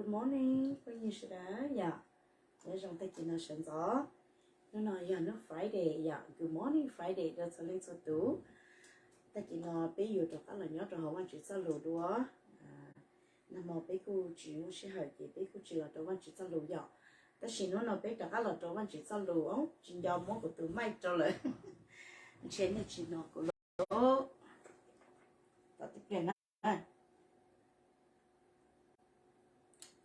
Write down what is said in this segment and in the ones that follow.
Good morning phooj ywg sawv daws yom. Nyob zoo tag kis no sawv ntxov. Hnub no yog hnub Friday yom. Good morning Friday rau txhua leej txhua tus. Tag kis no peb yuav rov qab los nyob rau hauv Vajtswv txoj lus dua. Nag hmo peb kuj tsis muaj sij hawm ces peb kuj tsis los rau Vajtswv txoj lus yom. Tab sis hnub no peb rov qab los rau Vajtswv txoj lus, tsis nco muab kuv tus mic rau lawm. Ntshe nej tsis hnov kuv lus. Tom tib pliag na.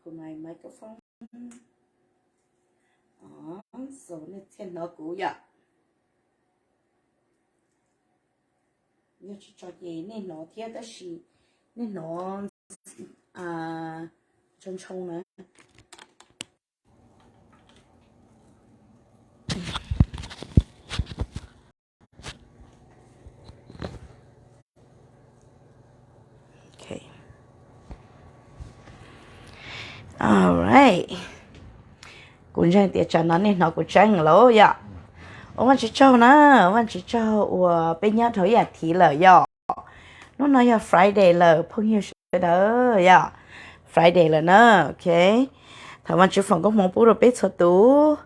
Kuv my microphone. Xav nej thiaj hnov kuv yom. Yog tsis tso ces nej hnov thiab tab sis nej hnov ntshoo ntshoo na. Alright. Kuv ntseeg tias tsam no nej hnov kuv tseeb lawm yom. Ua Vajtswv tsaug na, Vajtswv tsaug uas peb nyob dhau ib as thiv lawm yom. Hnub no yog Friday lawm phooj ywg sawv daws yom. Friday lawm na, ok. Thov Vajtswv foom koob hmoov pub rau peb txhua tus.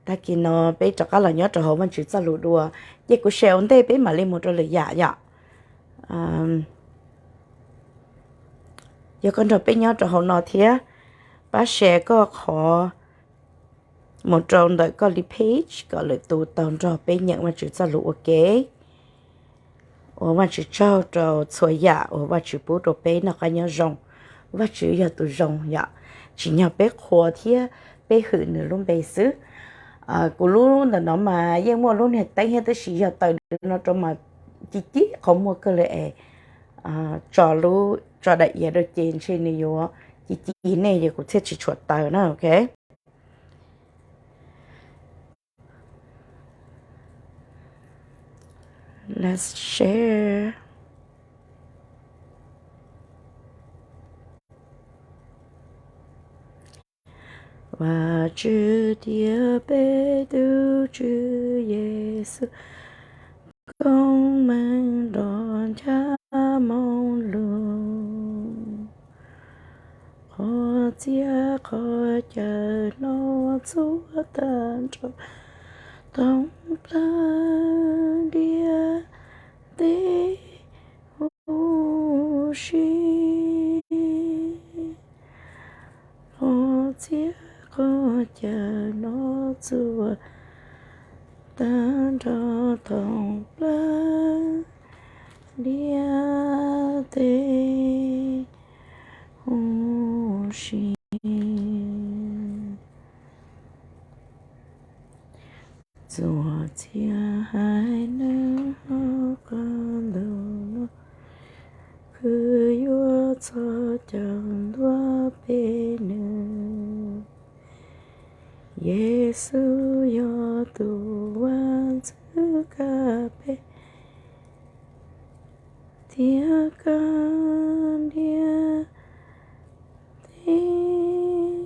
Tag kis no peb rov qab los nyob rau hauv Vajtswv txoj lus dua, ces kuv share ua ntej peb mam li mus rau lwm yam yom. Yog koj nrog peb nyob rau hauv no thiab, pab share koj qhov mus rau ntawm koj li page kom lwm tus tau nrog peb nyeem Vajtswv txoj lus ua ke. Ua Vajtswv tsaug rau txhua yam uas Vajtswv pub rau peb noj qab nyob zoo. Vajtswv yog tus zoo yom, tsim nyog peb qhuas thiab peb hwm nws lub npe xwb. Kuv lub ntawm no mas yeej muaj lub niag teeb thiab tab sis yog taws no rau mas ci ci qhov muag kawg li es tso lub, tso daim iav rau ces ntshe nws yuav ci ci nej ces kuv thiaj tsis tshua taws na, ok. Let's share. Vajtswv tiag peb tus Tswv Yexus, koob meej nrog ncha moo lug, qhov txiaj qhov cawm no txuas tag nrho toog plawg ntiaj teb huv si. Qhov txiaj qhov cawm no txuas tag nrho toog plawg ntiaj teb huv si. Txuas txiaj haiv neeg hauv qab ntuj no, khwv yuav txhos caug ntuag peb nws. Yexus yog tus Vajtswv kaj peb thiab kaj ntiaj teb.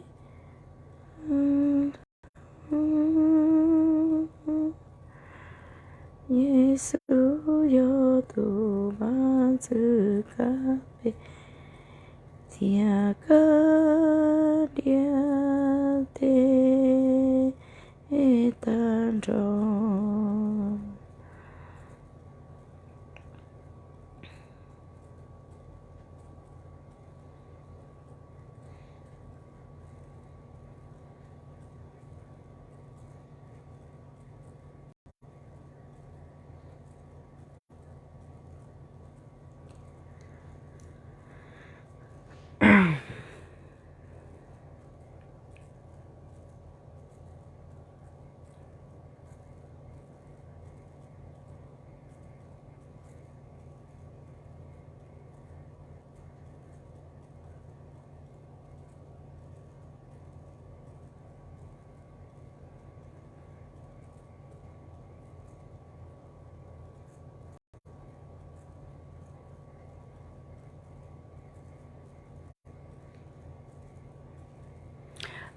Yexus yog tus Vajtswv kaj peb thiab kaj ntiaj teb tag nrho.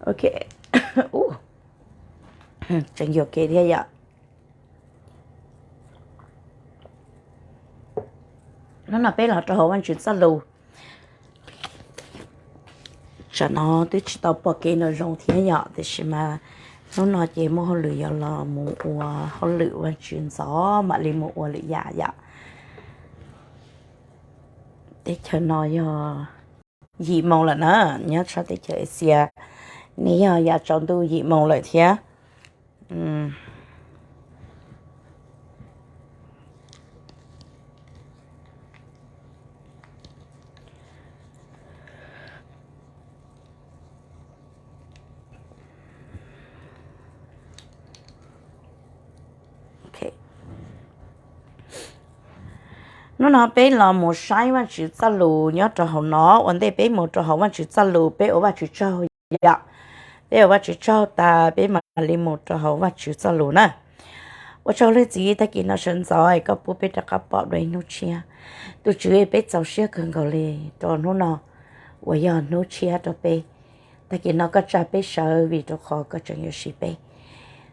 Ok. Tseem yuam kev thiab yom. Hnub no peb los rau hauv Vajtswv txoj lus. Tsam no twb tsis tau pom kev nraum zoov thiab yom, tiam sis mas hnub no ces muaj hauj lwm yuav los mus ua hauj lwm Vajtswv ntxov mam li mus ua lwm yam yom. Teb chaws no yog yim moos lawm na, nyob sab teb chaws Asia ne yog yav tsaus ntuj yim moos lawm thiab. Hnub no peb los mus saib Vajtswv txoj lus nyob rau hauv no. Ua ntej peb mus rau hauv Vajtswv txoj lus, peb ua Vajtswv tsaug yom. Peb ua Vajtswv tsaug tas peb mam li mus rau hauv Vajtswv txoj lus na. Ua tsaug Leej Txiv, tag kis no sawv ntxov es koj pub peb rov qab pom dua ib hnub tshiab. Tus Tswv, peb txaus siab kawg nkaus li rau hnub no uas yog hnub tshiab rau peb. Tag kis no koj tsa peb sawv vim rau qhov koj tseem yuav siv peb.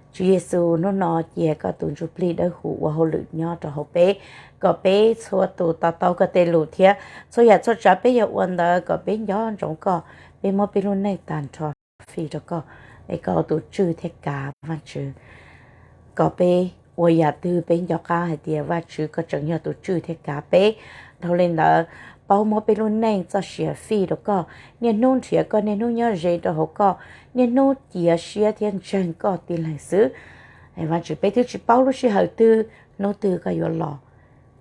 Tswv Yexus, hnub no cia koj tus Ntsuj Plig Dawb Huv ua hauj lwm nyob rau hauv peb, kom peb txhua tus to taub koj tej lus thiab txhua yam txhua tsav peb yuav ua ntawd kom peb nco ntsoov koj, peb muab peb lub neej tag nrho fij rau koj, es koj ua tus tswj thiab kav Vajtswv. Kom peb ua yam twg peb nco qab hais tias Vajtswv koj tseem yog tus tswj thiab kav peb. Dhau li ntawd, paub muab peb lub neej txoj sia fij rau koj, niaj hnub nrhiav koj, niaj hnub nyob ze rau hauv koj, niaj hnub cia siab thiab ntseeg koj tib leeg xwb. Vajtswv, peb twb tsis paub lub sij hawm twg hnub twg koj yuav los,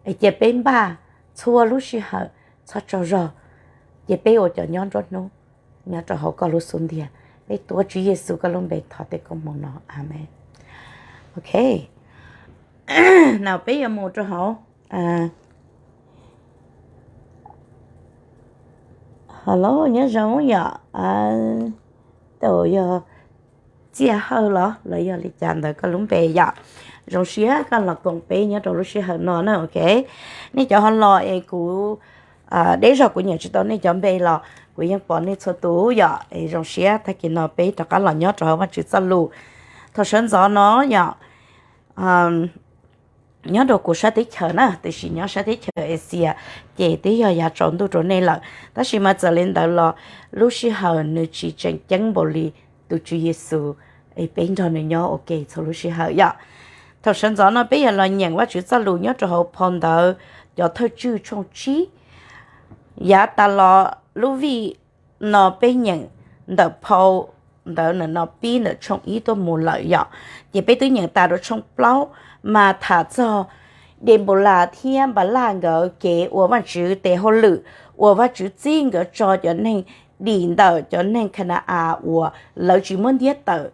es cia peb npaj txhua lub sij hawm, txhob tsaug zog, cia peb ua cov nyob nruab hnub nyob rau hauv koj lub xub ntiag. Peb tuav Tswv Yexus koj lub npe thov tej koob hmoov no, amees. Ok, no peb yuav mus rau hauv. Hello, nyob zoo yom. Tau yog Txiaj Hawj los los yog li cas ntawd koj lub npe yom. Zoo siab koj los koom peb nyob rau lub sij hawm no na, ok. Nej cov ho los es kuv deb zog kuv nyeem tsis tau nej cov npe los kuv yeej pom nej txhua tus yom. Es zoo siab tag kis no peb rov qab los nyob rau hauv Vajtswv txoj lus thaum sawv ntxov no yom. Nyob rau kuv sab teb chaws na, tiam sis nyob sab teb chaws Asia ces twb yog yav tsaus ntuj rau nej lawm. Tab sis mas txawm li ntawd los lub sij hawm nws tsis tseem ceeb npaum li tus Tswv Yexus, es peb nrog nws nyob ua ke txhua lub sij hawm yom. Thaum sawv ntxov no peb yuav los nyeem Vajtswv txoj lus nyob rau hauv phau ntawv cov thawj tswj tshooj tsib. Yav tas los lub vij no peb nyeem ntawm phau ntawv no pib ntawm tshooj ib tuaj mus lawm yom. Ces peb twb nyeem tas rau tshooj plaub, mas tham txog Denpolas thiab Npalaj nkawd kev ua Vajtswv tes hauj lwm, uas Vajtswv txib nkawd tso cov neeg dim ntawm cov neeg Khana-as uas lawv tsis muab ntiab tawm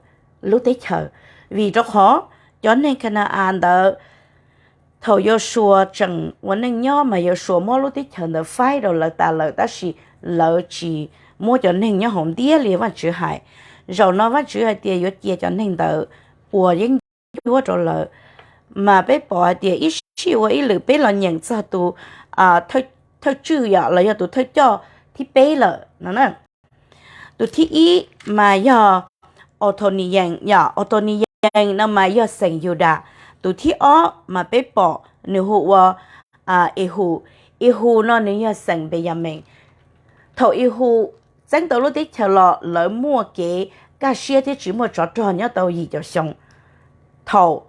lub teb chaws. Vim rau qhov cov neeg Khana-as ntawd thaum Yausuas tseem ua neej nyob mas Yausuas muab lub teb chaws ntawd faib rau lawv tas lawm, tab sis lawv tsis muab cov neeg nyob hauv ntiab li Vajtswv hais. Zaum no Vajtswv hais tias yuav cia cov neeg ntawd ua yeeb ncuab rau lawv. Mas peb pom hais tias ib sij ua ib lwm, peb los nyeem txog tus thawj tswj yom, los yog tus thawj coj thib peb lawm no. Tus thib ib mas yog Authauniyees yom, Authauniyees no mas yog xeem Yudas. Tus thib ob mas peb pom nws hu ua Ehus. Ehus no nws yog xeem Npeyamees. Thaum Ehus txeeb tau lub teb chaws los lawv muaj kev kaj siab thiab tsis muaj tsov rog nyob tau yim caum xyoo. Thaum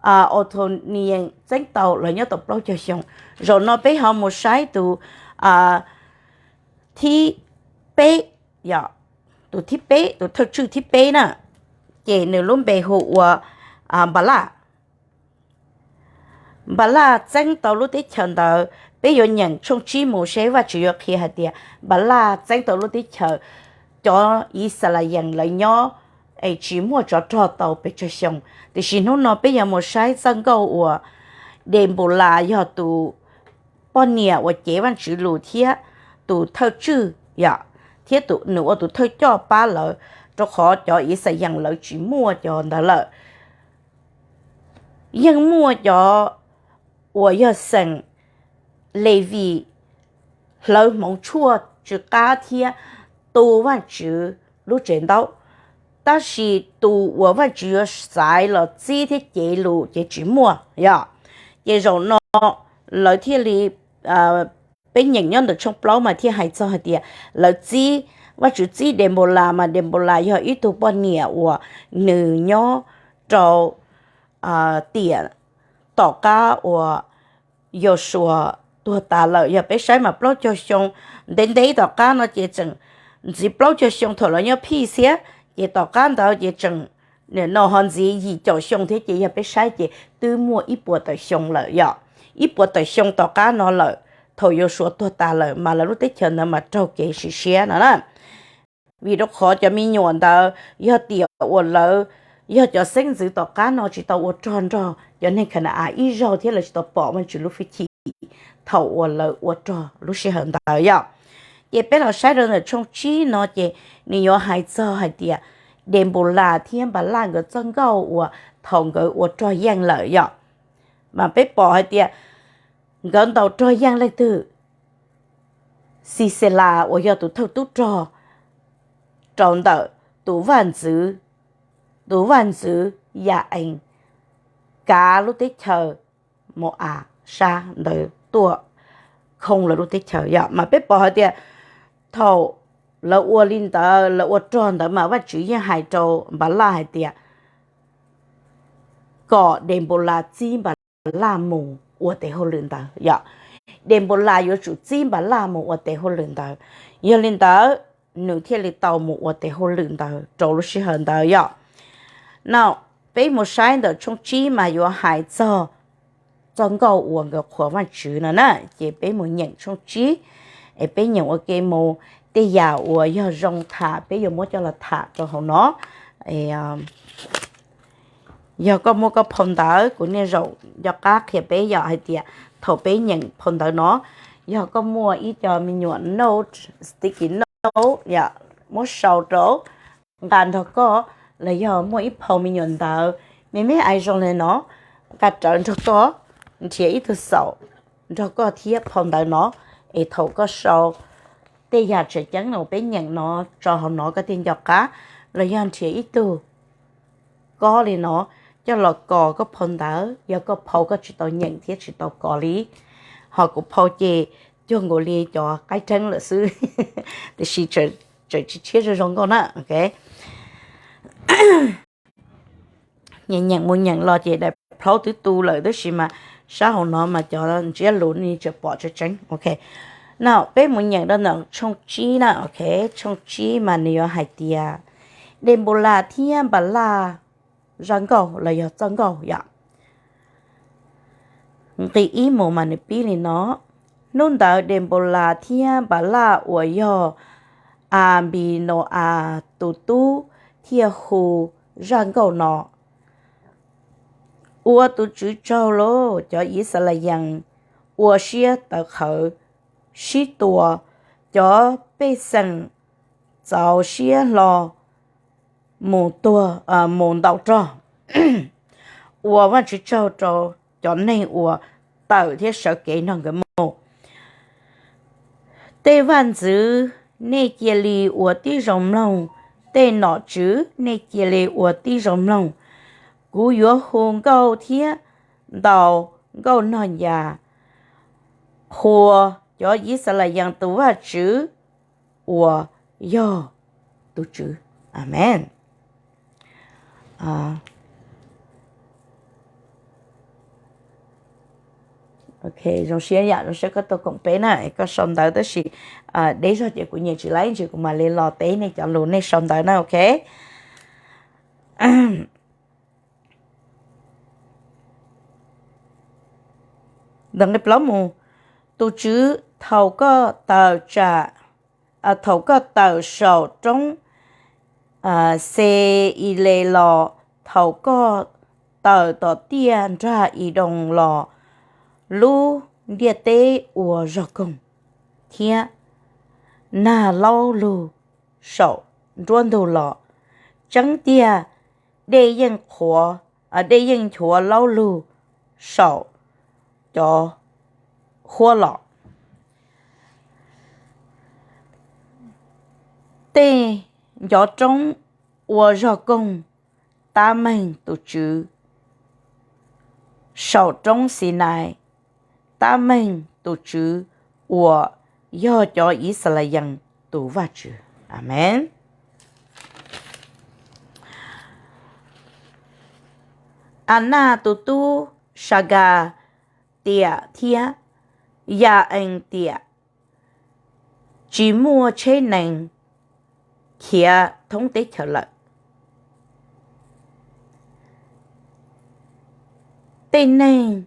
Authauniyees txeeb tau lawv nyob tau plaub caug xyoo. Zaum no peb ho mus saib tus thib peb, tus thib peb, tus thawj tswj thib peb na, ces nws lub npe hu ua Npalaj. Npalaj txeeb tau lub teb chaws ntawd, peb yuav nyeem tshooj tsib mus seb Vajtswv yuav qhia hais tias Npalaj txeeb tau lub teb chaws cov Yixalayees lawv nyob es tsis muaj tsov rog tau pes tsawg xyoo. Tiam sis hnub no peb yuav mus saib txoj nkauj uas Denpolas yog tus poj niam uas cev Vajtswv lus thiab tus thawj tswj yom, thiab nws ua tus thawj coj pab lawv, rau qhov cov Yixalayees lawv tsis muaj cov ntawd lawm. Yeej muaj cov uas yog xeem Levis hlawv hmoov tshuaj tsw qab thiab tu Vajtswv lub tsev ntaub, tab sis tus uas Vajtswv yuav xaiv los txib thiab cev lus ces tsis muaj yom. Ces zaum no lawv thiaj li, peb nyeem nyob ntawm tshooj plaub mas thiaj hais txog hais tias lawv txib Vajtswv txib Denpolas, mas Denpolas yog ib tug poj niam uas nws nyob rau tiam tom qab uas Yausuas tuag tas lawm. Yog peb saib mas plaub caug xyoo, ntev ntev tom qab no ces tseem ntxiv plaub caug xyoo thaum lawv nyob Phij Xiab, ces tom qab ntawd ces tseem, nim no ho ntxiv yim caum xyoo thiab, ces yog peb saib ces twb muaj ib puas tawm xyoo lawm yom. Ib puas tawm xyoo tom qab no lawm, thaum Yausuas tuag tas lawm mas lawv lub teb chaws ntawd mas raug kev sim siab no na. Vim rau qhov cov me nyuam ntawd yog tiam uas lawv yog cov xeeb ntxwv tom qab no tsis tau ua rog nrog cov neeg Khana-as ib zaug thiab lawv tsis tau pom Vajtswv lub hwj chim thaum uas lawv ua rog lub sij hawm ntawd yom. Ces peb los saib rau ntawm tshooj tsib no ces nws yuav hais txog hais tias Denpolas thiab Npalaj nkawd txoj nkauj uas thaum nkawd ua rog yeej lawm yom. Mas peb pom hais tias nkawd ntaus rog yeej leej twg? Xixelas uas yog tus thawj tub rog rau ntawm tus vaj ntxwv, tus vaj ntxwv Yam-ees kav lub teb chaws Mau-am sab ntawd tuaj khoo lawv lub teb chaws yom. Mas peb pom hais tias thaum lawv ua li ntawd, lawv ua rog ntawd mas Vajtswv yeej hais rau Npalaj hais tias kom Denpolas txib Npalaj mus ua tes hauj lwm ntawd yom. Denpolas yuav tsum txib Npalaj mus ua tes hauj lwm ntawd. Yog li ntawd, nws thiaj li tau mus ua tes hauj lwm ntawd rau lub sij hawm ntawd yom. No, peb mus saib ntawm tshooj tsib mas yuav hais txog txoj nkauj uas nkawd qhuas Vajtswv no na. Ces peb mus nyeem tshooj tsib, es peb nyeem ua ke mus, tej yam uas yog zoo tham peb yuav muab coj los tham rau hauv no. Yog koj muaj koj phau ntawv, kuv niaj zaus nco qab qhia peb yom hais tias thaum peb nyeem phau ntawv no, yog koj muaj ib co me nyuam note, sticky note yom, muab sau rau nqa nrog koj, los yog muaj ib phau me nyuam ntawv me me ais zoo li no nqa rawv nrog koj, nrhiav ib tug xaum nrog koj thiab phau ntawv no, es thaum koj sau tej yam tseem ceeb uas peb nyeem no tso hauv no koj thiaj nco qab, los yog nrhiav ib tug kob li no coj los kos koj phau ntawv, yog koj phau koj tsis tau nyeem thiab tsis tau kos li. Ho kuv phau ces cuag nkaus li cov qaib rheeb lawm xwb, tiam sis tseem tshiab zoo zoo nkauj na. Nyeem mus nyeem los ces daim plaub twb tu lawm tab sis mas sab hauv no mas cov ntsiab lus nej tseem pom tseeb tseeb. Ok, no peb mus nyeem rau ntawm tshooj tsib na. Ok, tshooj tsib mas nws yuav hais tias Denpolas thiab Npalaj zaj nkauj los yog txoj nkauj yom. Nqi ib mus mas nws pib li no: Hnub ntawd Denpolas thiab Npalaj uas yog Anpinau-as tus tub thiaj hu zaj nkauj no: Ua tus Tswv tsaug lauj, cov Yixalayees ua siab tawv qhawv sib tua, cov pej xeem txaus siab hlo mus ntaus rog. Ua Vajtswv tsaug rau cov neeg uas tawm thiab sawv kev nrog nkawd mus. Tej vaj ntxwv, nej cia li ua tib zoo mloog. Tej nom tswv, nej cia li ua tib zoo mloog. Kuv yuav hu nkauj thiab ntaus nkauj nog ncas qhuas cov Yixalayees tus Vajtswv uas yog tus Tswv. Amees. Zoo siab yam, zoo siab koj tuaj koom peb na, koj sau ntawv tab sis deb zog ces kuv nyiam tsis laib ntsis kuv mam li los teb nej cov lus nej sau ntawv na. Ok. Ntawm nqe plaub mus, tus Tswv, thaum koj tawm tsam, thaum koj tawm saum roob Xe-i-les los, thaum koj tawm tom tiaj nrag Idoos los, lub ntiaj teb ua zog koog thiab nag laub lug saum nruab ntug los. Tseeb tiag, dej yeej qhuav, dej yeej nchuav laub lug saum cov huab los. Tej ncov roob ua zog koog tab meeg tus Tswv, saum roob Xinais tab meeg tus Tswv uas yog cov Yixalayees tus Vajtswv. Amees. Anaj tus tub Sakas tiam thiab Yaees tiam tsis muaj tsheb nees khiav thoob teb chaws lawm. Tej neeg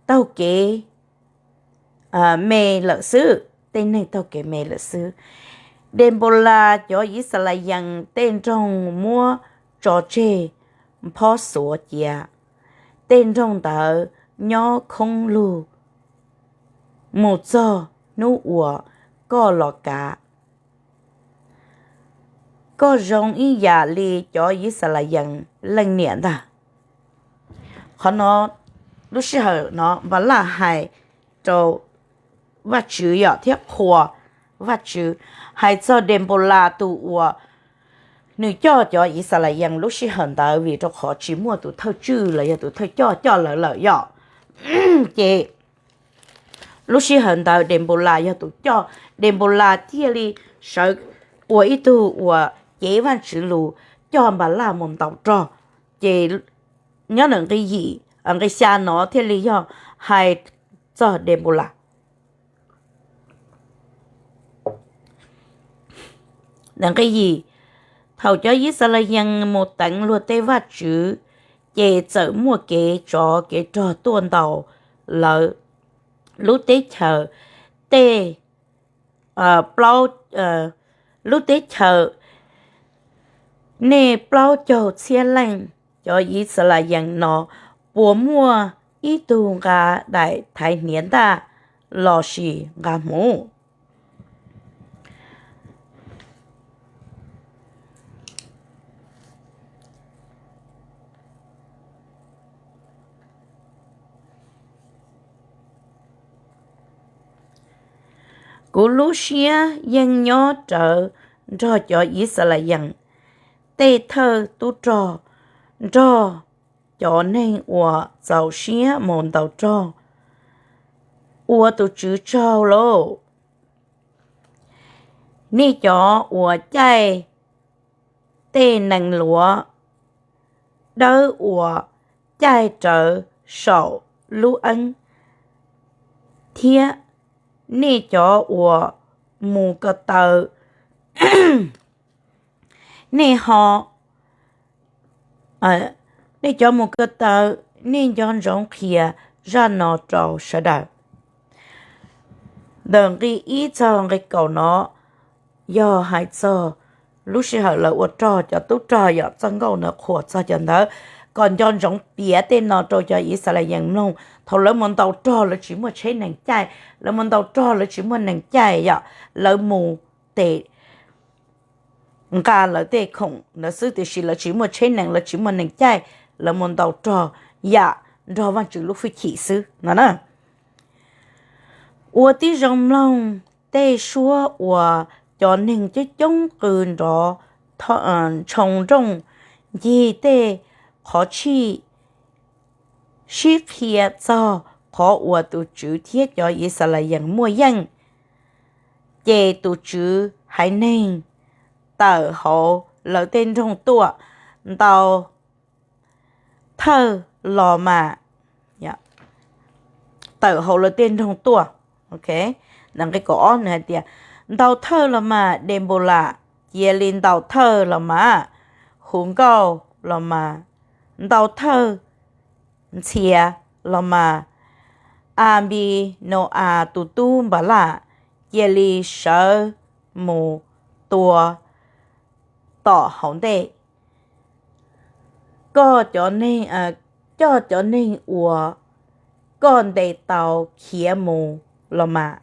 taug kev me lawm xwb, tej neeg taug kev me lawm xwb. Denpolas cov Yixalayees tej nroog muab tso tseg phob xuav cia, tej nroog ntawd nyob khoob lug mus txog hnub uas koj los kav. Koj zoo ib yam li cov Yixalayees leej niam ntag. Qhov no, lub sij hawm no Npalaj hais rau Vajtswv yom, thiab qhuas Vajtswv, hais txog Denpolas tus uas nws coj cov Yixalayees lub sij hawm ntawd, vim rau qhov tsis muaj tus thawj tswj los yog tus thawj coj coj lawv lawm yom. Ces lub sij hawm ntawd Denpolas yog tus coj, Denpolas thiaj li sawv ua ib tug uas cev Vajtswv lus coj Npalaj mus ntaus rog. Ces nyob ntawm nqi yim, nqi xya no thiaj li yog hais txog Denpolas. Ntawm nqi yim, thaum cov Yixalayees mus teev luag tej vaj tswv, ces txawm muaj kev tsov kev rog tuaj ntaus lawv. Lub teb chaws tej, plaub, lub teb chaws nej plaub caug txhiab leej cov Yixalayees no, puas muaj ib tug nqa daim thaiv hniav ntaj lossis nqa hmuv? Kuv lub siab yeej nyob rawv nrog cov Yixalayees tej thawj tub rog, nrog cov neeg uas txaus siab mus ntaus rog. Ua tus Tswv tsaug lauj, nej cov uas caij tej nees luav dawb uas caij rawv saum lub eeb, thiab nej cov uas mus ko taw, nej ho, nej cov mus ko taw, nej nco ntsoov qhia zaj no rau sawv daws. Ntawm nqi ib txog nqi kaum no yog hais txog lub sij hawm lawv ua rog, cov tub rog yom, txoj nkauj ntawd qhuas txog cov ntawd, kom nco ntsoov piav tej no rau cov Yixalayees mloog. Thaum lawv mus ntaus rog lawv tsis muaj tsheb nees caij, lawv mus ntaus rog lawv tsis muaj nees caij yom, lawv mus tes nqa lawv tej khoom ntawd xwb, tiam sis lawv tsis muaj tsheb nees, lawv tsis muaj nees caij, lawv mus ntaus rog yam nrog Vajtswv lub hwj chim xwb no na. Ua tib zoo mloog tej suab uas cov neeg coob coob qw nrov ntshoo nrooj ncig tej qhov tshij sib qhia txog qhov uas tus Tswv thiab cov Yixalayees muaj yeej. Ces tus Tswv haiv neeg tawm hauv lawv tej nroog tuaj, ntaus thawj los mas, tawm hauv lawv tej nroog tuaj. Nqi kaum ob nws hais tias, ntaus thawj los mas Denpolas, cia li ntaus thawj los mas Hu Nkauj los mas, ntaus thawj ntxhias los mas Anpinau-as tus tub Npalaj, cia li sawv mus tua tom hauv ntej. Koj cov neeg, coj cov neeg uas koj ntes tau khiav mus los mas.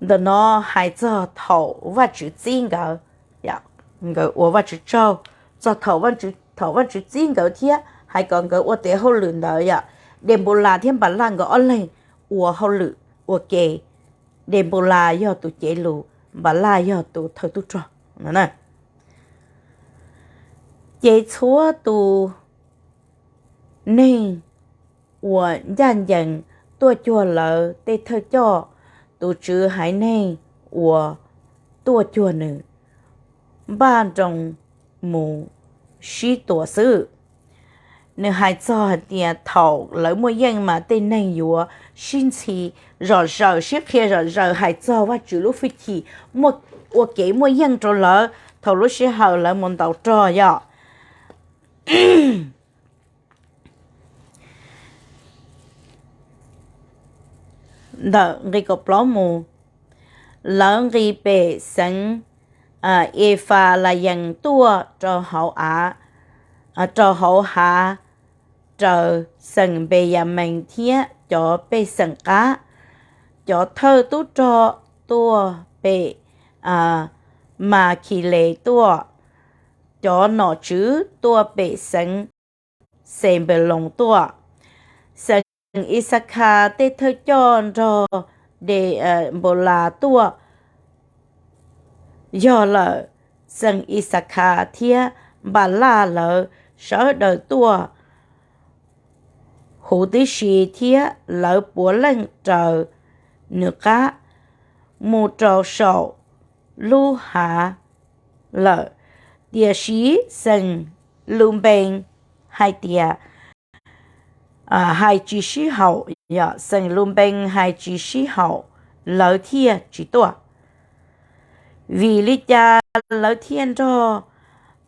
Ntawm no hais txog thaum Vajtswv txib nkawd, nkawd ua Vajtswv tsaug, txog thaum Vajtswv txib nkawd thiab hais kom nkawd ua tes hauj lwm ntawd yom. Denpolas thiab Npalaj nkawd ob leeg ua hauj lwm ua ke. Denpolas yog tus cev lus, Npalaj yog tus thawj tub rog. Ces txhua tus neeg uas ncaj ncees tuaj cuag lawv tej thawj coj, tus Tswv haiv neeg uas tuaj cuag nws npaj nroos mus sib tua xwb. Nws hais txog hais tias thaum lawv muaj yeej mas tej neeg yuav sib ntxhi zom zaws, sib qhia zom zaws hais txog Vajtswv lub fwj chim, muaj, ua kev muaj yeej rau lawv thaum lub sij hawm lawv mus ntaus rog yom. Ntawm nqi kaum plaub mus, lawv nqis pem xeev Efalayees tuaj rau hauv av, rau hauv hav raws xeem Npeyamees thiab cov pej xeem qab. Cov thawj tub rog tuaj pem Makhiles tuaj, cov nom tswv tuaj pem xeev Xenpeloos tuaj. Xeem Ixakhas tej thawj coj nrog Denpolas tuaj. Yog lawm, xeem Ixakhas thiab Npalaj lawv sawv daws tuaj huv tib si thiab lawv puav leej raws nws qab mus rau saum lub hav lawm. Tiam sis xeem Lunpees hais tias hais tsis sib haum, yog xeem Lunpees hais tsis sib haum, lawv thiaj tsis tuaj. Vim li cas lawv thiaj nrog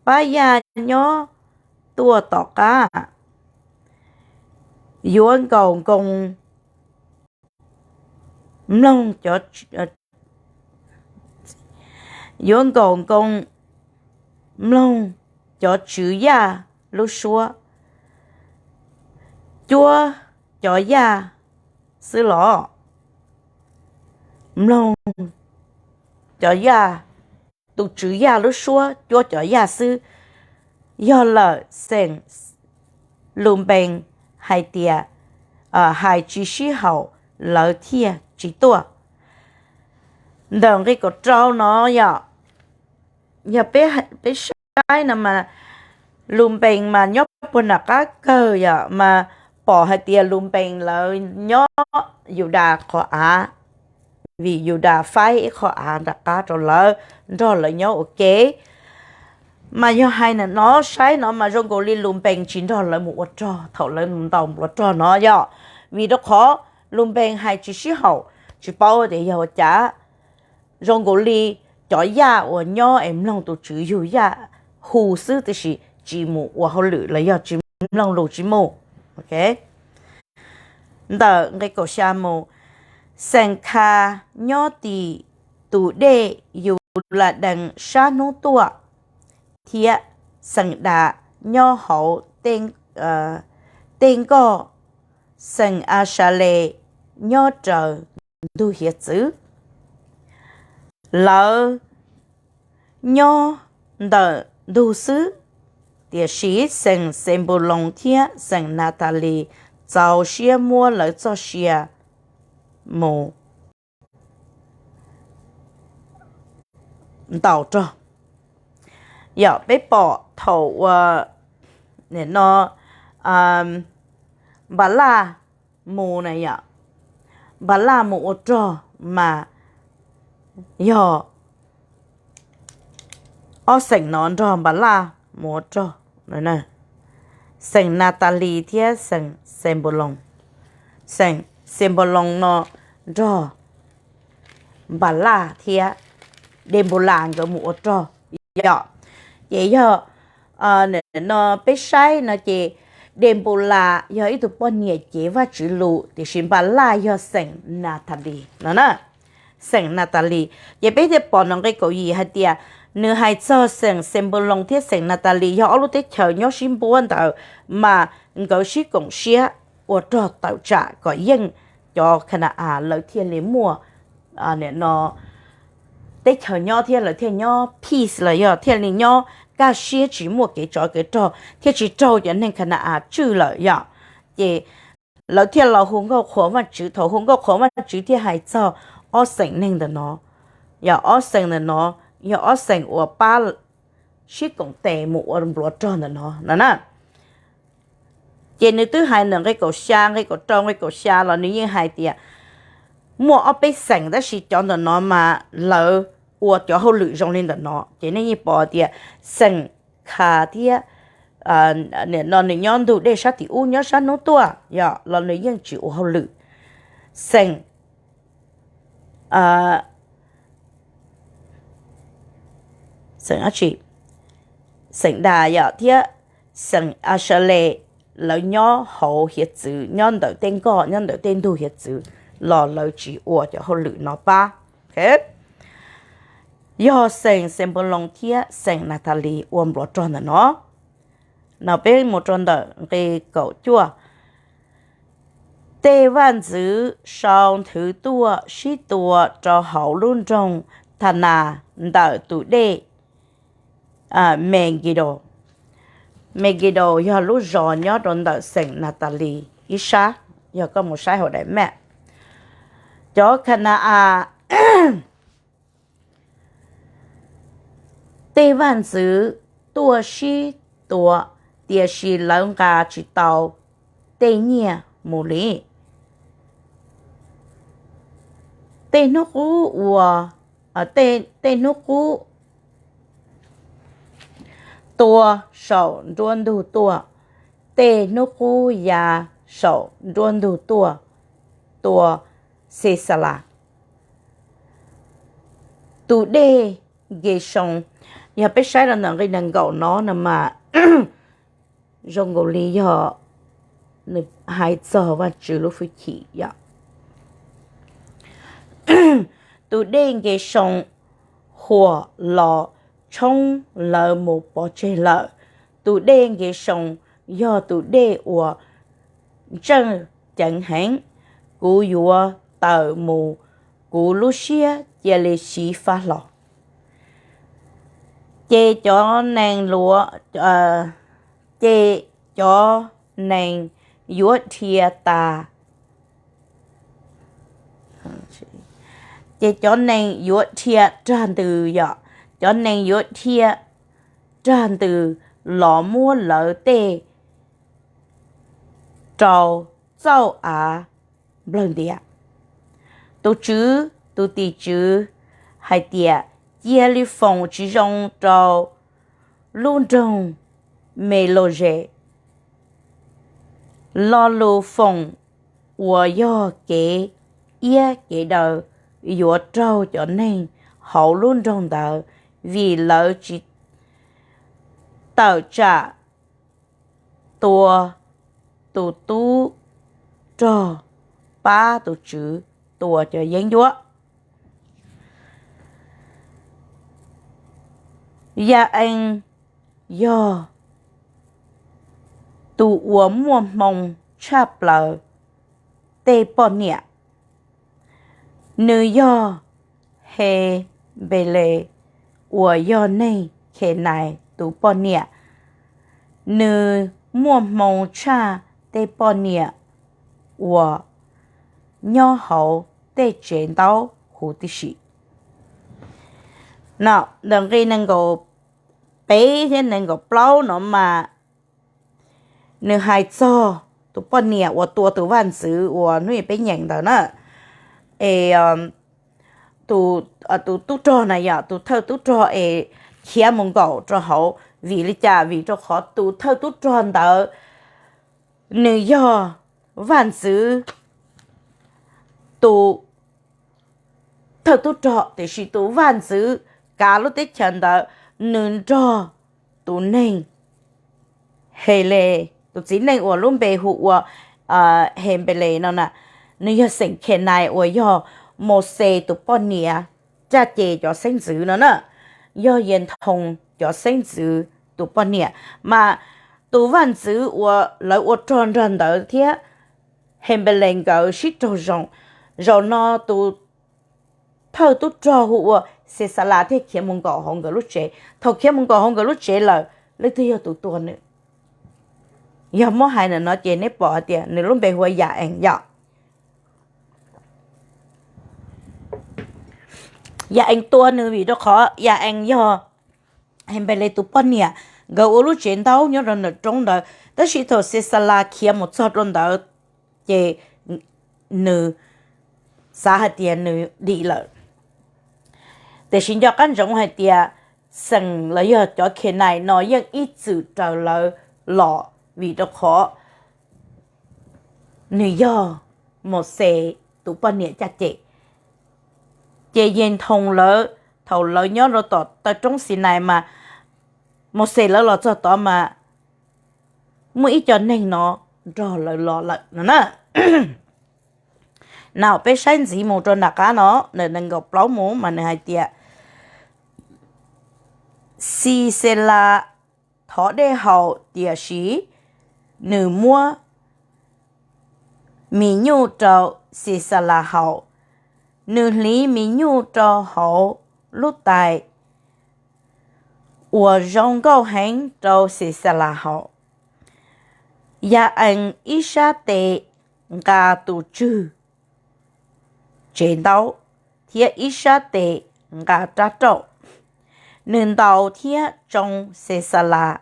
pab yaj nyob tuaj tom qab? Yuav nkaum nkoos mloog cov, yuav nkaum nkoos mloog cov tswv yaj lub suab, cuab cov yaj xwb los? Mloog cov yaj, tus tswv yaj lub suab cuab cov yaj xwb. Yog lawm, xeem Lunpees hais tias hais tsis sib haum, lawv thiaj tsis tuaj. Ntawm nqi kaum rau no yom, yog peb saib no mas Lunpees mas nyob puag nram qab kawg yom, mas pom hais tias Lunpees lawv nyob Yudas qhov av, vim Yudas faib ib qho av nram qab rau lawv, nrog lawv nyob ua ke. Mas yog hais ntawm no saib no mas zoo nkaus li Lunpees tsis nrog lawv mus ua rog thaum lawv mus ntaus npluav rog no yom, vim rau qhov Lunpees hais tsis sib haum, tsis paub tias yog ua cas. Zoo nkaus li cov yaj uas nyob es mloog tus tswv yug yaj hu xwb tiam sis tsis mus ua hauj lwm los yog tsis mloog lus tsis mus. Ntawm nqi kaum xya mus, xeem Khas nyob tim tus dej Yuladees sab hnub tuaj, thiab xeem Das nyob hauv tej nkoj, xeem Asales nyob raws ntug hiav txwv. Lawv nyob ntawm ntug xwb, tiam sis xeem Xenpuloos thiab xeem Natalis txaus siab muab lawv txoj sia mus ntaus rog. Yog peb pom thaum uas no Npalaj mus na yom, Npalaj mus ua rog mas yog ob xeem no nrog Npalaj mus ua rog, xeem Natalis thiab xeem Xenpuloos. Xeem Xenpuloos no nrog Npalaj thiab Denpulas nkawd mus ua rog yom. Ces yog no peb saib no ces Denpulas yog ib tug poj niam cev Vajtswv lus, tiam sis Npalaj yog xeem Natalis no na, xeem Natalis. Ces peb thiaj pom ntawm nqi kaum yim hais tias nws hais txog xeem Xenpuloos thiab xeem Natalis yog ob lub teb chaws nyob sib npuab ntawd, mas nkawd sib koom siab ua rog tawm tsam kom yeej cov Khana-as lawv thiaj li muaj teb chaws nyob thiab lawv thiaj nyob peace los yog thiaj li nyob kaj siab tsis muaj kev tsov kev rog thiab tsis raug cov neeg Khana-as tswj lawm yom. Ces lawv thiaj los hu nkauj qhuas Vajtswv, thaum hu nkauj qhuas Vajtswv thiaj hais txog ob xeem neeg ntawm no. Yog ob xeem ntawm no yog ob xeem uas pab sib koom tes mus ua npluav rog ntawm no no na. Ces nws twb hais ntawm nqi kaum xya, nqi kaum rau, nqi kaum xya los nws yeej hais tias muaj ob peb xeem, tab sis cov ntawm no mas lawv ua cov hauj lwm zoo li ntawm no. Ces nej yeej pom tias xeem Khas thiab, no nws nyob ntug dej sab tim ub, nyob sab hnub tuaj yom, los nws yeej tsis ua hauj lwm. Xeem, xeem, xeem Das yom thiab xeem Asale, lawv nyob hauv hiav txwv, nyob ntawm tej nkoj, nyob ntawm tej ntug hiav txwv, los lawv tsis ua cov hauj lwm no pab. Yog xeem Xenpaloos thiab xeem Nathalis ua npluav rog ntawm no. No peb mus rau ntawm nqe kaum cuaj. Tej vaj ntxwv sau nthwv tuaj sib tua rau hauv lub nroog Thanas ntawm tus dej Megido. Megido yog lub zos nyob rau ntawm xeem Nathalis ib sab, yog koj mus saib hauv daim maj. Cov Khana-as, tej vaj ntxwv tuaj sib tua, tiam sis lawv nqa tsis tau tej nyiaj mus li. Tej hnub qub ua, tej hnub qub tua saum nruab ntug tuaj, tej hnub qub ya saum nruab ntug tuaj tua Xexalas. Tus dej Nkesoos, yog peb saib rau ntawm nqe nees nkaum no no mas zoo nkaus li yog nws hais txog Vajtswv lub hwj chim yom. Tus dej Nkesoos huam los tshoob lawv mus pov tseg lawm. Tus dej Nkesoos yog tus dej uas ntseej ceev heev, kuv yuav tawm mus, kuv lub siab cia li xyiv fab hlo. Ces cov nees luav, ces cov nees yuav dhia tas, ces cov nees yuav dhia rag ntws yom, cov nees yuav dhia rag ntws los muab lawv tej rau txauj av nplawg ntiav. Tus Tswv, tus tim tswv hais tias, cia li foom tsis zoo rau lub nroog Melauses. Lo lus foom uas yog kev iab kev daw yuav raug cov neeg hauv lub nroog ntawd, vim lawv tsis tawm tsam tua tus tub rog pab tus Tswv tua cov yeeb ncuab. Yas-ees yog tus uas muaj hmoo tshaj plaws tej poj niam. Nws yog Henpeles uas yog neeg Khenais tus poj niam. Nws muaj hmoo tshaj tej poj niam uas nyob hauv tej tsev ntaub huv tib si. No, ntawm nqe nees nkaum peb thiab nees nkaum plaub no mas nws hais txog tus poj niam uas tua tus vaj ntxwv uas hnub peb nyeem ntawd na. Es tus tub rog na yom, tus thawj tub rog es khiav mus nkaum rau hauv, vim li cas? Vim rau qhov tus thawj tub rog ntawd nws yog vaj ntxwv tus thawj tub rog, tiam sis tus vaj ntxwv kav lub teb chaws ntawd nws nrog tus neeg Helees, tus txiv neej uas lub npe hu ua Henpeles no na, nws yog xeem Khenais uas yog Mauxes tus poj niam caj ces cov xeeb ntxwv no na, yog Yethoo cov xeeb ntxwv tus poj niam. Mas tus vaj ntxwv uas lawv ua rog nrog ntawd thiab Henpeles nkawd sib raug zoo. Zaum no tus thawj tub rog hu ua Xexalas thiaj khiav mus nkaum hauv nkawd lub tsev. Thaum khiav mus nkaum hauv nkawd lub tsev lawm, leej twg yog tus tua nws? Yog muab hais ntawm no ces neb pom hais tias nws lub npe hu ua Yas-ees yom. Yas-ees tua nws vim rau qhov Yas-ees yog Henpeles tus poj niam, nkawd ua lub tsev ntaub nyob rau ntawm roob ntawd. Tab sis thaum Xexalas khiav mus txog rau ntawd, ces nws xav hais tias nws dim lawm. Tiam sis nco qab ntsoov hais tias xeem los yog cov Khenais no yeej ib txwm raws lawv los, vim rau qhov nws yog Mauxes tus poj niam caj ces. Ces Yenthoos lawv, thaum lawv nyob rau tom taw roob Xinais mas, Mauxes lawv los txog tod mas muaj ib co neeg no nrog lawv los lawm no na. Nov peb saib ntxiv mus rau nram qab no, ntawm nees nkaum plaub mus mas nws hais tias, Xixelas thov dej haus, tiam sis nws muab mis nyuj rau Xixelas haus. Nws hliv mis nyuj rau hauv lub tais uas zoo nkauj heev rau Xixelas haus. Yaj Ees ib sab tes nqa tus tswg tsev ntaub, thiab ib sab tes nqa rab rauj. Nws ntaus thiab tsoo Xixelas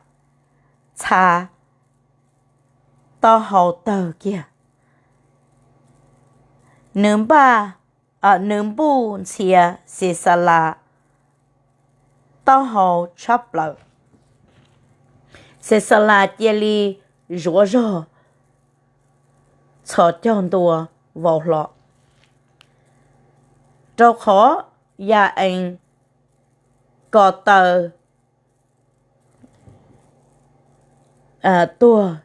txha taub hau tawg kiag. Nws npaj, nws npuj ntxhias Xixelas taub hau tshab plaws. Xixelas cia li zuav zog txhos caug ntua vau hlo, rau qhov Yaj Ees ko taw tuag,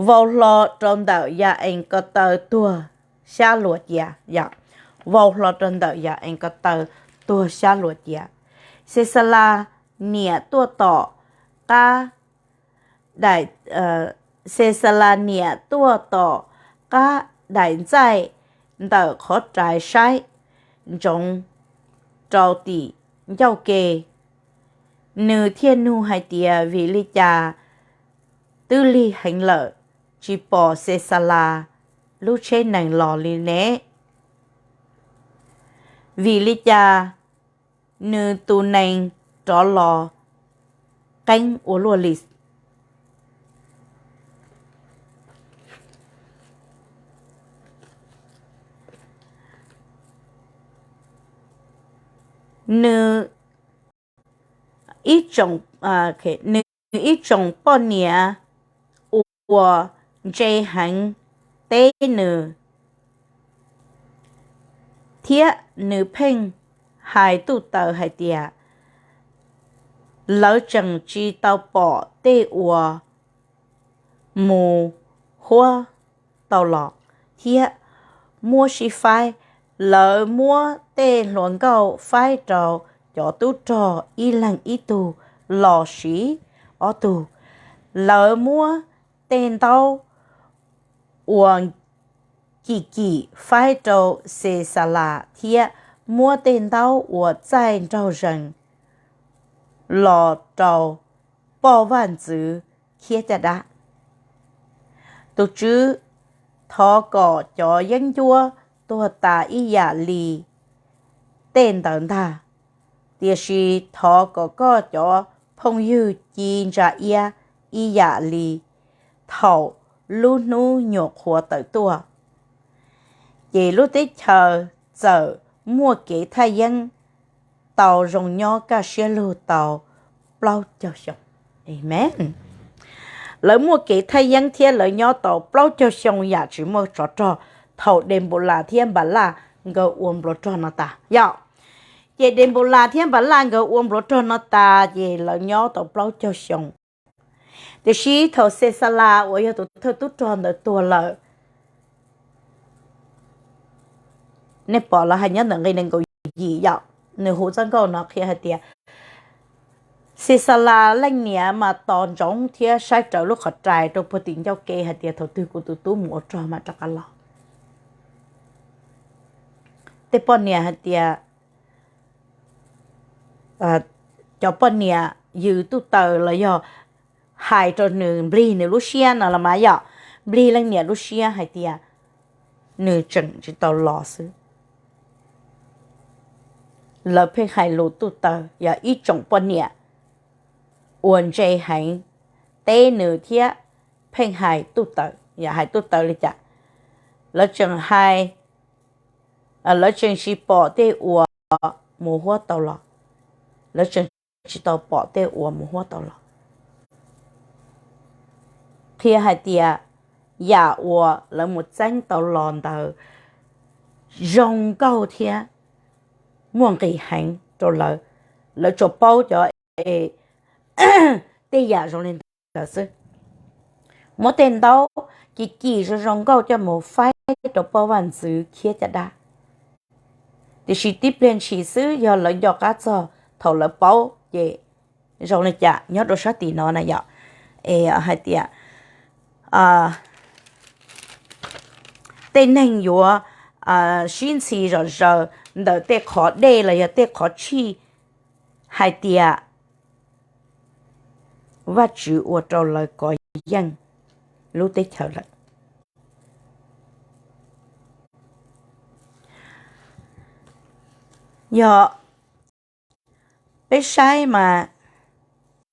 vau hlo rau ntawm Yaj Ees ko taw tuag xyab luas cia, vau hlo rau ntawm Yaj Ees ko taw tuag xyab luas cia. Xixelas niam tuaj tom qab daim, Xixelas niam tuaj tom qab daim ntxaij ntawm qhov rais saib ntsoov rau tim ncauj ke. Nws thiaj nug hais tias, Vim li cas twb lig heev lawm, tsis pom Xixelas lub tsheb nees los li ne? Vim li cas nws tus nees rov los qeeb ua luaj li? Nws ib tsoom, nws ib tsoom poj niam uas ntse heev teb nws, thiab nws pheej hais tuj taws hais tias, Lawv tseem tsis tau pom tej uas mus huab tau los thiab muab sib faib. Lawv muab tej hluas nkauj faib rau cov tub rog ib leeg ib tug los sis ob tug. Lawv muab tej ntaub uas kim kim faib rau Xexalas thiab muab tej ntaub uas txaij nraug zees los rau poj vaj ntxwv thiab caj dab. Tus Tswv, thov kom cov yeeb ncuab tuag tas ib yam li tej ntawd ntag, tiam sis thov kom koj cov phooj ywg ci ntsa iab ib yam li thaum lub hnub nyuam qhuav tawm tuaj. Ces lub teb chaws txawm muaj kev thaj yeeb tau zoo nyob kaj siab lug tau plaub caug xyoo. Amees. Lawv muaj kev thaj yeeb thiab lawv nyob tau plaub caug xyoo yam tsis muaj tsov rog thaum Denpulas thiab Npalaj nkawd ua npluav rog no tas yom. Ces Denpulas thiab Npalaj nkawd ua npluav rog no tas ces lawv nyob tau plaub caug xyoo. Tiam sis thaum Xexalas uas yog tus thawj tub rog ntawd tuag lawm, nej pom lawv hais nyob ntawm nqe nees nkaum yim yom, nws hu txoj nkauj no qhia hais tias, Xexalas leej niam mas tos ntsoov thiab saib raws lub qhov rais rau puag tim ncauj ke hais tias thaum twg kuv tus tub mus ua rog mas rov qab los. Tej poj niam hais tias, cov poj niam yws tuj taws los yog hais rau nws, nplig nws lub siab no los mas yom, nplig leej niam lub siab hais tias nws tseem tsis tau los xwb. Lawv pheej hais lus tuj taws, yog ib tsoom poj niam uas ntse heev teb nws thiab pheej hais tuj taws, yog hais tuj taws li cas? Lawv tseem hais lawv tseem tsis pom tej uas mus huab tau los, lawv tseem tsis tau pom tej uas mus huab tau los. Qhia hais tias yam uas lawv mus txeeb tau los ntawd zoo nkauj thiab muaj nqis heev rau lawv, lawv tsuas paub cov e tej yam zoo li ntawd xwb. Muab tej ntaub kim kim zoo zoo nkauj coj mus faib rau poj vaj ntxwv khiab caj dab. Tiam sis tib pliag ntshis xwb yog lawv nco qab txog thaum lawv paub ces zoo li cas nyob rau sab tim no na yom, es hais tias tej neeg yuav sib ntxhi zom zaws ntawm tej qhov dej los yog tej qhov tshij hais tias Vajtswv ua rau lawv kov yeej lub teb chaws lawm. Yog peb saib mas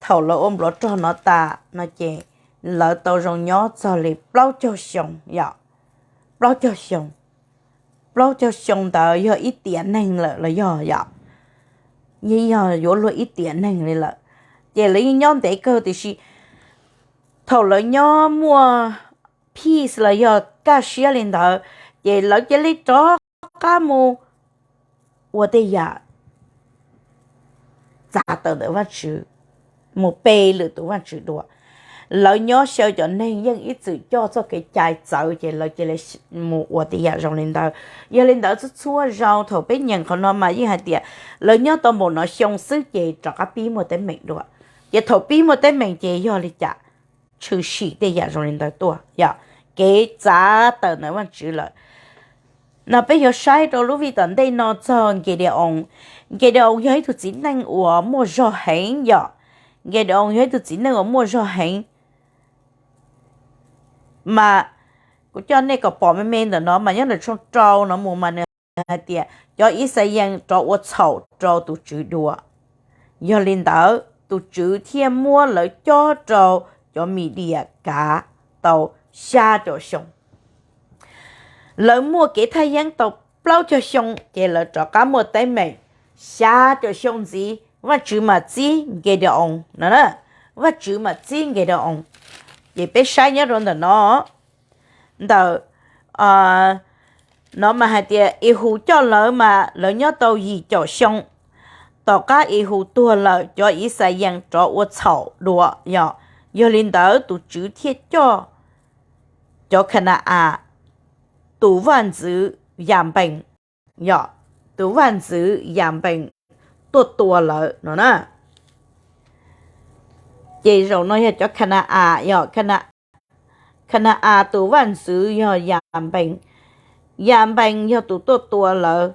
thaum lawv ua npluav rog no tas no ces lawv tau zoo nyob txog li plaub caug xyoo yom, plaub caug xyoo. Plaub caug xyoo ntawd yog ib tiam neeg lawm los yog yom, yeej yog yuav luag ib tiam neeg li lawm. Ces lawv yeej nyob ntev kawg tiam sis thaum lawv nyob muaj peace los yog kaj siab li ntawd, ces lawv cia li rov qab mus ua tej yam txav tawm ntawm Vajtswv, mus pe lwm tus vaj tswv dua. Lawv nyob xyaw cov neeg yeej ib txwm coj txoj kev cai txawv ces lawv cia li mus ua tej yam zoo li ntawd. Yog li ntawd txhua txhua zaus thaum peb nyeem qhov no mas yeej hais tias lawv nyob tau npaum no xyoo xwb ces rov qab pib muaj teeb meem dua. Ces thaum pib muaj teeb meem ces yog li cas? Tshwm sim tej yam zoo li ntawd tuaj yom, kev txav tawm ntawm Vajtswv lawm. No peb yuav saib rau lub vij tom ntej no txog Nkedaoos. Nkedaoos yog ib tug txiv neej uas muaj zog heev yom. Nkedaoos yog ib tug txiv neej uas muaj zog heev. Mas kuv coj nej kom pom me me ntawm no mas nyob ntawm tshooj rau no mus mas nws hais tias cov Yixalayees rov ua txhaum rau tus Tswv dua. Yog li ntawd tus Tswv thiaj muab lawv cob rau cov Midias kav tau xya caum xyoo. Lawv muaj kev thaj yeeb tau plaub caug xyoo ces lawv rov qab muaj teeb meem xya caum xyoo ntxiv, Vajtswv mam txib Nkedaoos no. Vajtswv mam txib Nkedaoos. Ces peb saib nyob rau ntawm no, ntawm no mas hais tias Ihus coj lawv mas lawv nyob tau yim caum xyoo. Tom qab Ihus tuag lawm cov Yixalayees rov ua txhaum dua yom. Yog li ntawd tus Tswv thiaj coj cov Khana-as tus vaj ntxwv Yanpees, yog tus vaj ntxwv Yanpees tuaj tua lawv no na. Ces zaum no yog cov Khana-as yog, Khana-as tus vaj ntxwv yog Yanpees. Yanpees yog tus tuaj tua lawv,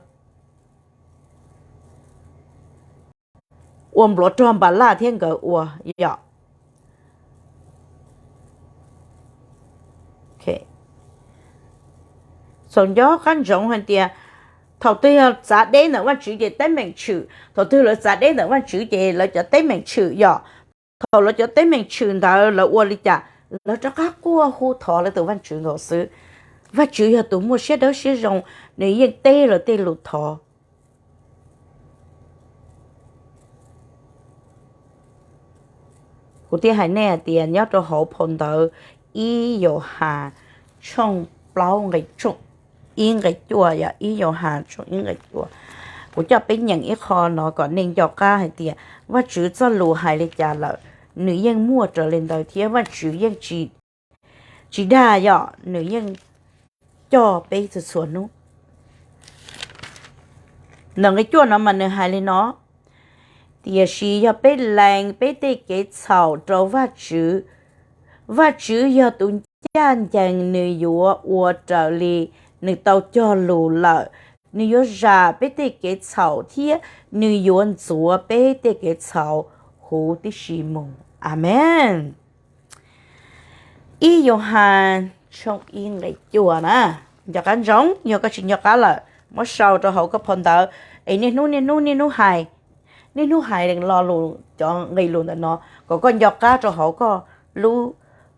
ua npluav rog Npalaj thiab nkawd ua yom. Txaus nco qab ntsoov hais tias thaum twg yog txav deb ntawm Vajtswv ces teeb meem tshwm, thaum twg lawv txav deb ntawm Vajtswv ces lawv cov teeb meem tshwm yom. Thaum lawv cov teeb meem tshwm ntawd lawv ua li cas? Lawv rov qab quaj hu thov lawv tus Vajtswv nkaus xwb. Vajtswv yog tus muaj siab dawb siab zoo, nws yeej teb lawv tej lus thov. Kuv thiaj hais nej hais tias nyob rau hauv phau ntawv ib Yauhas tshooj plaub nqe, ib nqe cuaj, yog ib Yauhas tshooj ib nqe cuaj. Kuv coj peb nyeem ib qho no kom nej nco qab hais tias Vajtswv txoj lus hais li cas lawm, nws yeej muaj raws li ntawd thiab Vajtswv yeej tsis dag, yog nws yeej coj peb txhua txhua hnub. Ntawm nqe cuaj no mas nws hais li no: Tiam sis yog peb lees peb tej kev txhaum rau Vajtswv, Vajtswv yog tus ncaj ncees, nws yuav ua raws li nws tau cog lus lawm, nws yuav zam peb tej kev txhaum thiab nws yuav ntxuav peb tej kev txhaum huv tib si mus. Amees. Ib Yauhas tshooj ib nqe cuaj na. Nco qab ntsoov, yog koj tsis nco qab lawm muab sau rau hauv koj phau ntawv, es niaj hnub niaj hnub niaj hnub hais, niaj hnub hais lo lus cov nqe lus ntawm no kom koj nco qab rau hauv koj lub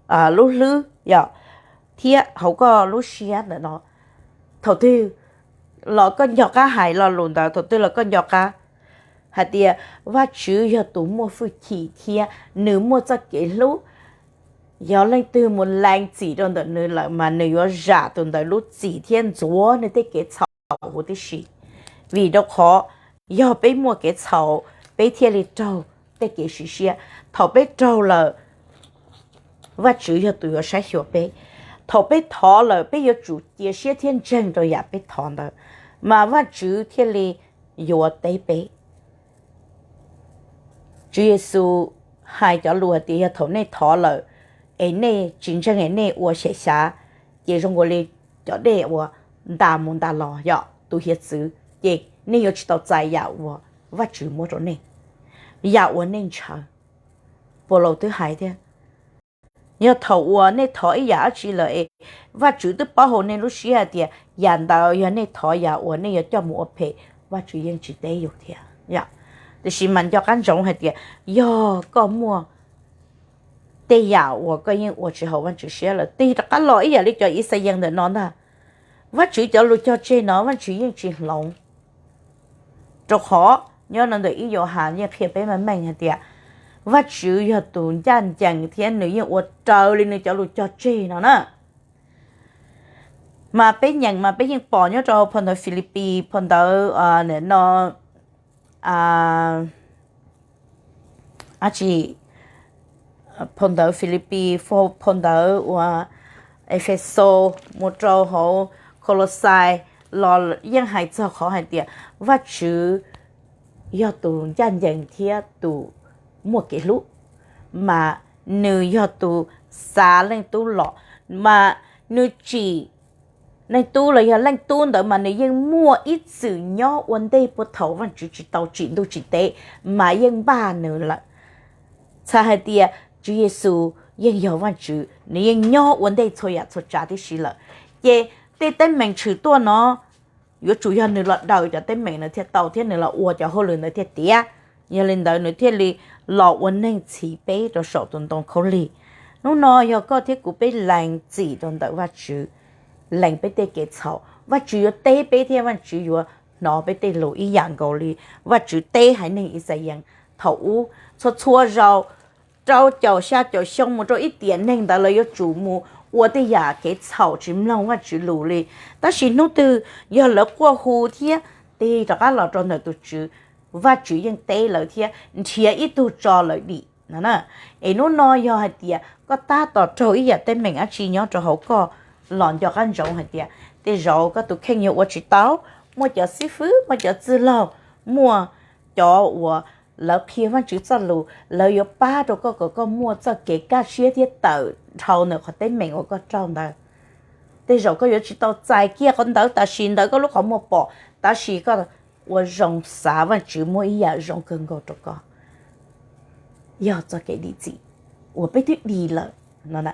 hlwb yom, thiab hauv koj lub siab ntawm no. Thaum twg los koj nco qab hais lo lus ntawd, thaum twg los koj nco qab hais tias Vajtswv yog tus muaj hwj chim thiab nws muaj txoj kev hlub. Yog leej twg mus lees txim rau ntawm nws lawm mas nws yuav zam tus ntawd lub txim thiab ntxuav nws tej kev txhaum huv tib si. Vim rau qhov yog peb muaj kev txhaum, peb thiaj li raug tej kev sim siab. Thaum peb raug lawm, Vajtswv yog tus yuav saib xyuas peb. Thaum peb thov lawm, peb yuav tsum cia siab thiab ntseeg rau yam peb thov ntawd, mas Vajtswv thiaj li yuav teb peb. Tswv Yexus hais cov lus hais tias yog thaum nej thov lawm es nej tsis ntseeg es nej ua xyem xyav, ces zoo nkaus li cov dej uas ntas mus ntas los yog tus hiav txwv, ces nej yuav tsis tau txais yam uas Vajtswv muab rau nej, yam uas nej ntshaw. Paulus twb hais tias yog thaum uas nej thov ib yam dab tsi lawm es Vajtswv twb paub hauv nej lub siab hais tias yam ntawd yog nej thov yam uas nej yuav coj mus ua phem, Vajtswv yeej tsis teb yus thiab. Tiam sis mas nco qab ntsoov hais tias yog koj muaj tej yam uas koj yeej ua tsis haum Vajtswv siab lawm, tig rov qab los ib yam li cov Ixayees ntawm no ntag. Vajtswv cov lus cog tseg no Vajtswv yeej tsis hloov, rau qhov nyob no ntawm ib Yauhas yeej qhia peb meej meej hais tias Vajtswv yog tus ncaj ncees thiab nws yeej ua raws li nws cov lus cog tseg no na. Mas peb nyeem mas peb yeej pom nyob rau hauv phau ntawv Filipis, phau ntawv no, dab tsi, phau ntawv Filipis, phau ntawv uas Efexus, mus rau hauv Kolosais los yeej hais txog qhov hais tias Vajtswv yog tus ncaj ncees thiab tus muaj kev hlub, mas nws yog tus xa Leej Tub los, mas nws tsim Leej Tub los yog Leej Tub ntawd mas nws yeej muaj ib txwm nyob ua ntej puag thaum Vajtswv tsis tau tsim ntuj tsim teb, mas yeej npaj nws lawm. Txhais hais tias Tswv Yexus yeej yog Vajtswv, nws yeej nyob ua ntej txhua yam txhua tsav tib si lawm. Ces tej teeb meem tshwm tuaj no yuav tsum yog nws los daws cov teeb meem ntawd thiaj tau thiab nws los ua cov hauj lwm ntawd thiaj tiav. Yog li ntawd nws thiaj li los ua neeg txhiv peb rau saum tus ntoo khaub lig. Hnub no yog koj thiab kuv peb lees txim rau ntawm Vajtswv, lees peb tej kev txhaum, Vajtswv yuav teb peb thiab Vajtswv yuav hnov peb tej lus ib yam nkaus li Vajtswv teb haiv neeg Ixayees thaum ub. Txhua txhua zaus rau caum xya caum xyoo mus rau ib tiam neeg ntawd lawv yuav tsum mus ua tej yam kev txhaum tsis mloog Vajtswv lus li. Tab sis hnub twg yog lawv quaj hu thiab tig rov qab los rau ntawm tus Tswv, Vajtswv yeej teb lawv thiab nrhiav ib tug tso lawv dim no. Es hnub no yog hais tias koj tab tom raug ib yam teeb meem dab tsi nyob rau hauv koj, los nco qab ntsoov hais tias tej zaum koj tus kheej yuav ua tsis tau, muaj cov xib fwb, muaj cov txwj laug, muaj cov uas lawv qhia Vajtswv txoj lus, lawv yuav pab rau koj kom koj muaj txoj kev kaj siab thiab tawm dhau ntawm qhov teeb meem uas koj raug ntawd. Tej zaum koj yuav tsis tau txais kiag qhov ntawd tam sim ntawd koj lub qhov muag pom, tab sis koj ua zoo xav Vajtswv muab ib yam zoo kawg nkaus rau koj, yog txoj kev dim txim uas peb twb dim lawm no.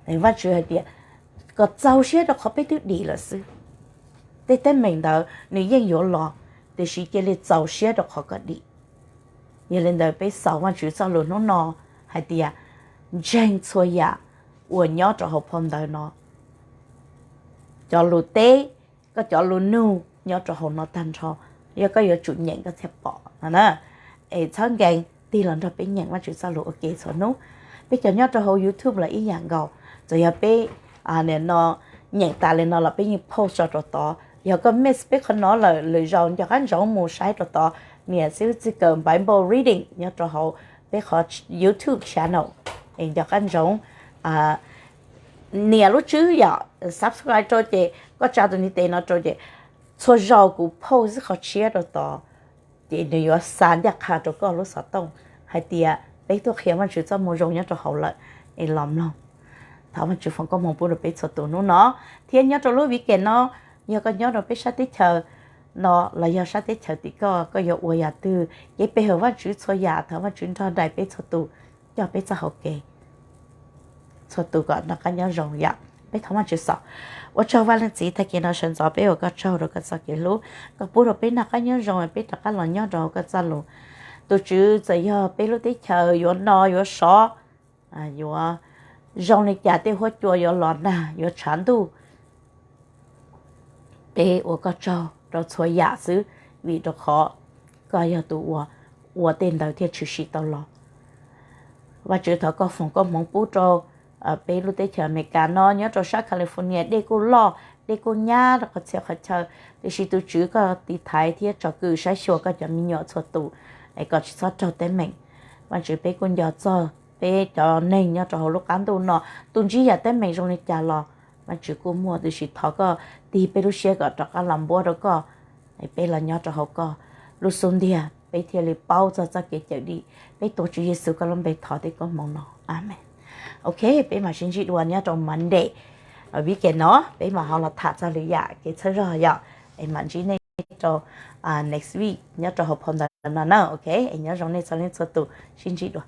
Vajtswv hais tias kom txaus siab rau qhov peb twb dim lawm xwb. Tej teeb meem ntawd nws yeej yuav los, tiam sis cia li txaus siab rau qhov koj dim. Yog li ntawd peb xaus Vajtswv txoj lus hnub no hais tias ntseeg txhua yam uas nyob rau hauv phau ntawv no, cov lus teb, koj cov lus nug nyob rau hauv no tag nrho, yog koj yuav tsum nyeem koj thiaj pom no na. Es txhawb nkees tig los nrog peb nyeem Vajtswv txoj lus ua ke txhua hnub. Peb cov nyob rau hauv YouTube los ib yam nkaus, txawm yog peb no nyeem tas li no los peb yeej post tso rau tod. Yog koj miss peb qhov no lawm, lwm zaus nco qab ntsoov mus saib rau tod, nias xib fwb txij kawm Bible Reading nyob rau hauv peb qhov YouTube channel. Es nco qab ntsoov nias lub tswb yom, subscribe rau ces koj tsa tus ntiv tes no rau ces txhua zaus kuv post xwb qhov tshiab rau tod, ces nws yuav xa ncaj qha rau koj lub xov tooj hais tias peb tuaj qhia Vajtswv txoj moo zoo nyob rau hauv lawm, es los mloog. Thov Vajtswv foom koob hmoov pub rau peb txhua tus hnub no thiab nyob rau lub weekend no. Yog koj nyob rau peb sab teb chaws no los yog sab teb chaws tim koj, koj yuav ua yam twg, kev pe hawm Vajtswv txhua yam, thov Vajtswv nrog nraim peb txhua tus, coj peb txoj hau kev txhua tus kom noj qab nyob zoo yom. Peb thov Vajtswv xaus. Ua tsaug Vaj Leej Txiv tag kis no sawv ntxov peb ua koj tsaug rau koj txoj kev hlub, koj pub rau peb noj qab nyob zoo, peb rov qab los nyob rau koj txoj lus. Tus Tswv, txawm yog peb lub teb chaws yuav no yuav sov, yuav zoo li cas, tej huab cua yuav los nag yuav tshav ntuj, Peb ua koj tsaug rau txhua yam xwb, vim rau qhov koj yog tus uas ua tej ntawd thiaj tshwm sim tau los. Vajtswv thov koj foom koob hmoov pub rau peb lub teb chaws Amelikas no, nyob rau sab California dej kuj loj, dej kuj nyab rau qhov txhia qhov chaw, tiam sis tus Tswv koj tiv thaiv thiab tsom kwm saib xyuas koj cov me nyuam txhua tus, es kom tsis txhob raug teeb meem. Vajtswv, peb kuj nco txog peb cov neeg nyob rau hauv lub qab ntuj no, tus ntsib yam teeb meem zoo li cas los Vajtswv kuj muaj, tiam sis thov koj tig peb lub siab kom rov qab los npuab rau koj, peb los nyob rau hauv koj lub xub ntiag, peb thiaj li paub txog txoj kev cawm dim. Peb tuav Tswv Yexus koj lub npe thov tej koob hmoov no, amees. Ok, peb mam sib ntsib dua nyob rau Monday weekend no, peb mam ho los tham txog lwm yam kev txhawb zog yom. Es mam ntsib nej rau next week nyob rau hauv phau ntawv no na. Ok, es nyob zoo nej txhua leej txhua tus, sib ntsib dua.